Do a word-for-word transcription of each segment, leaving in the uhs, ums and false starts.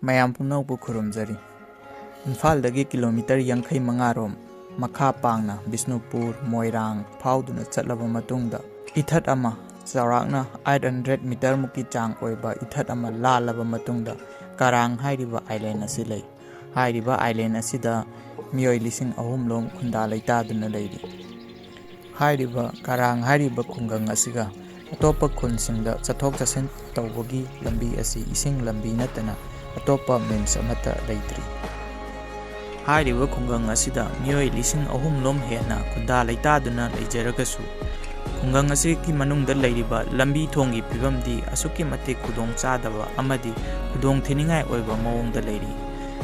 ꯃꯌꯥꯝ ꯄꯨꯝꯅꯃꯛꯄꯨ ꯈꯨꯔꯨꯝꯖꯔꯤ꯫ ꯏꯝꯐꯥꯜꯗꯒꯤ ꯀꯤꯂꯣꯃꯤꯇꯔ ꯌꯥꯡꯈꯩ ꯃꯉꯥ ꯔꯣꯝ ꯃꯈꯥ ꯄꯥꯡꯅ ꯕꯤꯁꯅꯨꯄꯨꯔ, ꯃꯣꯏꯔꯥꯡ ꯐꯥꯎꯗꯨꯅ ꯆꯠꯂꯕ ꯃꯇꯨꯡꯗ, ꯏꯊꯠ ꯑꯃ, ꯆꯥꯎꯔꯥꯛꯅ ꯑꯩꯠ ꯍꯟꯗ꯭ꯔꯦꯠ ꯃꯤꯇꯔ ꯃꯨꯛꯀꯤ ꯆꯥꯡ ꯑꯣꯏꯕ ꯏꯊꯠ ꯑꯃ ꯂꯥꯜꯂꯕ ꯃꯇꯨꯡꯗ, ꯀꯔꯥꯡ ꯍꯥꯏꯔꯤꯕ ꯑꯥꯏꯂꯦꯟ ꯑꯁꯤ ꯂꯩ꯫ ꯍꯥꯏꯔꯤꯕ ꯑꯥꯏꯂꯦꯟ ꯑꯁꯤꯗ ꯃꯤꯑꯣꯏ ꯂꯤꯁꯤꯡ ꯑꯍꯨꯝ ꯂꯣꯝ ꯈꯨꯟꯗꯥ ꯂꯩꯇꯥꯗꯨꯅ ꯂꯩꯔꯤ꯫ ꯍꯥꯏꯔꯤꯕ ꯀꯔꯥꯡ ꯍꯥꯏꯔꯤꯕ ꯈꯨꯡꯒꯪ ꯑꯁꯤꯒ ꯑꯇꯣꯞꯄ ꯈꯨꯟꯁꯤꯡꯗ ꯆꯠꯊꯣꯛ ꯆꯠꯁꯤꯟ ꯇꯧꯕꯒꯤ ꯂꯝꯕꯤ ꯑꯁꯤ ꯏꯁꯤꯡ ꯂꯝꯕꯤ ꯅꯠꯇꯅ ꯑꯇꯣꯞꯄ ꯃꯤꯟꯁ ꯑꯃꯠꯇ ꯂꯩꯇ꯭ꯔꯤ꯫ ꯍꯥꯏꯔꯤꯕ ꯈꯨꯡꯒꯪ ꯑꯁꯤꯗ ꯃꯤꯑꯣꯏ ꯂꯤꯁꯤꯡ ꯑꯍꯨꯝ ꯂꯣꯝ ꯍꯦꯟꯅ ꯈꯨꯟꯗꯥ ꯂꯩꯇꯥꯗꯨꯅ ꯂꯩꯖꯔꯒꯁꯨ, ꯈꯨꯡꯒꯪ ꯑꯁꯤꯒꯤ ꯃꯅꯨꯡꯗ ꯂꯩꯔꯤꯕ ꯂꯝꯕꯤ ꯊꯣꯡꯒꯤ ꯐꯤꯕꯝꯗꯤ ꯑꯁꯨꯛꯀꯤ ꯃꯇꯤꯛ ꯈꯨꯗꯣꯡ ꯆꯥꯗꯕ ꯑꯃꯗꯤ ꯈꯨꯗꯣꯡ ꯊꯤꯅꯤꯡꯉꯥꯏ ꯑꯣꯏꯕ ꯃꯑꯣꯡꯗ ꯂꯩꯔꯤ꯫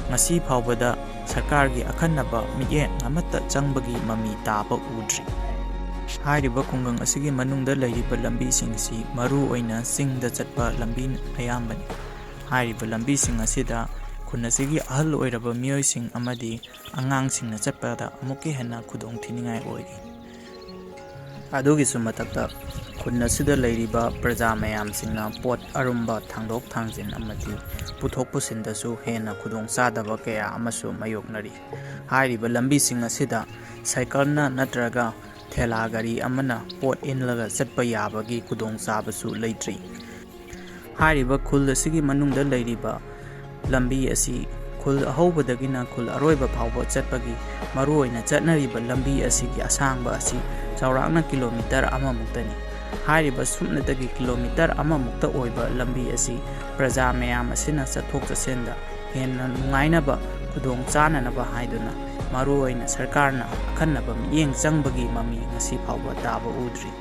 ꯉꯁꯤ ꯐꯥꯎꯕꯗ ꯁꯔꯀꯥꯔꯒꯤ ꯑꯈꯟꯅꯕ ꯃꯤꯠꯌꯦꯡ ꯑꯃꯠꯇ ꯆꯪꯕꯒꯤ ꯃꯃꯤ ꯇꯥꯕ ꯎꯗ꯭ꯔꯤ꯫ ꯍꯥꯏꯔꯤꯕ ꯈꯨꯡꯒꯪ ꯑꯁꯤꯒꯤ ꯃꯅꯨꯡꯗ ꯂꯩꯔꯤꯕ ꯂꯝꯕꯤꯁꯤꯡꯁꯤ ꯃꯔꯨ ꯑꯣꯏꯅ ꯆꯤꯡꯗ ꯆꯠꯄ ꯂꯝꯕꯤ ꯑꯌꯥꯝꯕꯅꯤ꯫ ꯍꯥꯏꯔꯤꯕ ꯂꯝꯕꯤꯁꯤꯡ ꯑꯁꯤꯗ ꯈꯨꯟ ꯑꯁꯤꯒꯤ ꯑꯍꯜ ꯑꯣꯏꯔꯕ ꯃꯤꯑꯣꯏꯁꯤꯡ ꯑꯃꯗꯤ ꯑꯉꯥꯡꯁꯤꯡꯅ ꯆꯠꯄꯗ ꯑꯃꯨꯛꯀ ꯍꯦꯟꯅ ꯈꯨꯗꯣꯡ ꯊꯤꯅꯤꯡꯉꯥꯏ ꯑꯣꯏꯔꯤ꯫ ꯑꯗꯨꯒꯤꯁꯨ ꯃꯊꯛꯇ, ꯈꯨꯟ ꯑꯁꯤꯗ ꯂꯩꯔꯤꯕ ꯄ꯭ꯔꯖꯥ ꯃꯌꯥꯝꯁꯤꯡꯅ ꯄꯣꯠ ꯑꯔꯨꯝꯕ ꯊꯥꯡꯗꯣꯛ ꯊꯥꯡꯖꯤꯟ ꯑꯃꯗꯤ ꯄꯨꯊꯣꯛ ꯄꯨꯁꯤꯟꯗꯁꯨ ꯍꯦꯟꯅ ꯈꯨꯗꯣꯡꯆꯥꯗꯕ ꯀꯌꯥ ꯑꯃꯁꯨ ꯃꯥꯌꯣꯛꯅꯔꯤ꯫ ꯍꯥꯏꯔꯤꯕ ꯂꯝꯕꯤꯁꯤꯡ ꯑꯁꯤꯗ ꯁꯥꯏꯀꯜꯅ ꯅꯠꯇ꯭ꯔꯒ ꯊꯦꯂꯥ ꯒꯥꯔꯤ ꯑꯃꯅ ꯄꯣꯠ ꯏꯜꯂꯒ ꯆꯠꯄ ꯌꯥꯕꯒꯤ ꯈꯨꯗꯣꯡꯆꯥꯕꯁꯨ ꯂꯩꯇ꯭ꯔꯤ꯫ ꯍꯥꯏꯔꯤꯕ ꯈꯨꯜ ꯑꯁꯤꯒꯤ ꯃꯅꯨꯡꯗ ꯂꯩꯔꯤꯕ ꯂꯝꯕꯤ ꯑꯁꯤ ꯈꯨꯜ ꯑꯍꯧꯕꯗꯒꯤꯅ ꯈꯨꯜ ꯑꯔꯣꯏꯕ ꯐꯥꯎꯕ ꯆꯠꯄꯒꯤ ꯃꯔꯨꯑꯣꯏꯅ ꯆꯠꯅꯔꯤꯕ ꯂꯝꯕꯤ ꯑꯁꯤꯒꯤ ꯑꯁꯥꯡꯕ ꯑꯁꯤ ꯆꯥꯎꯔꯥꯛꯅ ꯀꯤꯂꯣꯃꯤꯇꯔ ꯑꯃꯃꯨꯛꯇꯅꯤ꯫ ꯍꯥꯏꯔꯤꯕ ꯁꯨꯞꯅꯇꯒꯤ ꯀꯤꯂꯣꯃꯤꯇꯔ ꯑꯃꯃꯨꯛꯇ ꯑꯣꯏꯕ ꯂꯝꯕꯤ ꯑꯁꯤ ꯄ꯭ꯔꯖꯥ ꯃꯌꯥꯝ ꯑꯁꯤꯅ ꯆꯠꯊꯣꯛ ꯆꯠꯁꯤꯟꯗ ꯍꯦꯟꯅ ꯅꯨꯡꯉꯥꯏꯅꯕ, ꯈꯨꯗꯣꯡ ꯆꯥꯅꯅꯕ ꯍꯥꯏꯗꯨꯅ ꯃꯔꯨꯑꯣꯏꯅ ꯁꯔꯀꯥꯔꯅ ꯑꯈꯟꯅꯕ ꯃꯤꯠꯌꯦꯡ ꯆꯪꯕꯒꯤ ꯃꯃꯤ ꯉꯁꯤ ꯐꯥꯎꯕ ꯇꯥꯕ ꯎꯗ꯭ꯔꯤ꯫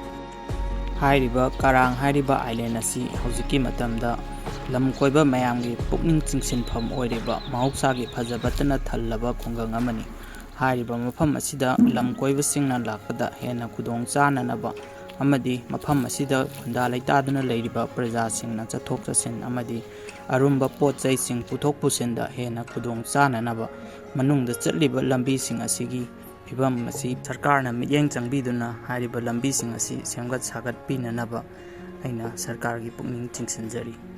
ꯍꯥꯏꯔꯤꯕ ꯀꯔꯥꯡ ꯍꯥꯏꯔꯤꯕ ꯑꯥꯏꯂꯦꯟ ꯑꯁꯤ ꯍꯧꯖꯤꯛꯀꯤ ꯃꯇꯝꯗ ꯂꯝ ꯀꯣꯏꯕ ꯃꯌꯥꯝꯒꯤ ꯄꯨꯛꯅꯤꯡ ꯆꯤꯡꯁꯤꯟꯐꯝ ꯑꯣꯏꯔꯤꯕ ꯃꯍꯧꯁꯥꯒꯤ ꯐꯖꯕꯇꯅ ꯊꯜꯂꯕ ꯈꯨꯡꯒꯪ ꯑꯃꯅꯤ꯫ ꯍꯥꯏꯔꯤꯕ ꯃꯐꯝ ꯑꯁꯤꯗ ꯂꯝ ꯀꯣꯏꯕꯁꯤꯡꯅ ꯂꯥꯛꯄꯗ ꯍꯦꯟꯅ ꯈꯨꯗꯣꯡ ꯆꯥꯅꯅꯕ ꯑꯃꯗꯤ ꯃꯐꯝ ꯑꯁꯤꯗ ꯈꯨꯟꯗꯥ ꯂꯩꯇꯥꯗꯨꯅ ꯂꯩꯔꯤꯕ ꯄ꯭ꯔꯖꯥꯁꯤꯡꯅ ꯆꯠꯊꯣꯛ ꯆꯠꯁꯤꯟ ꯑꯃꯗꯤ ꯑꯔꯨꯝꯕ ꯄꯣꯠ ꯆꯩꯁꯤꯡ ꯄꯨꯊꯣꯛ ꯄꯨꯁꯤꯟꯗ ꯍꯦꯟꯅ ꯈꯨꯗꯣꯡ ꯆꯥꯅꯅꯕ ꯃꯅꯨꯡꯗ ꯆꯠꯂꯤꯕ ꯂꯝꯕꯤꯁꯤꯡ ꯑꯁꯤꯒꯤ ꯐꯤꯕꯝ ꯑꯁꯤ ꯁꯔꯀꯥꯔꯅ ꯃꯤꯠꯌꯦꯡ ꯆꯪꯕꯤꯗꯨꯅ ꯍꯥꯏꯔꯤꯕ ꯂꯝꯕꯤꯁꯤꯡ ꯑꯁꯤ ꯁꯦꯝꯒꯠ ꯁꯥꯒꯠꯄꯤꯅꯅꯕ ꯑꯩꯅ ꯁꯔꯀꯥꯔꯒꯤ ꯄꯨꯛꯅꯤꯡ ꯆꯤꯡꯁꯤꯟꯖꯔꯤ꯫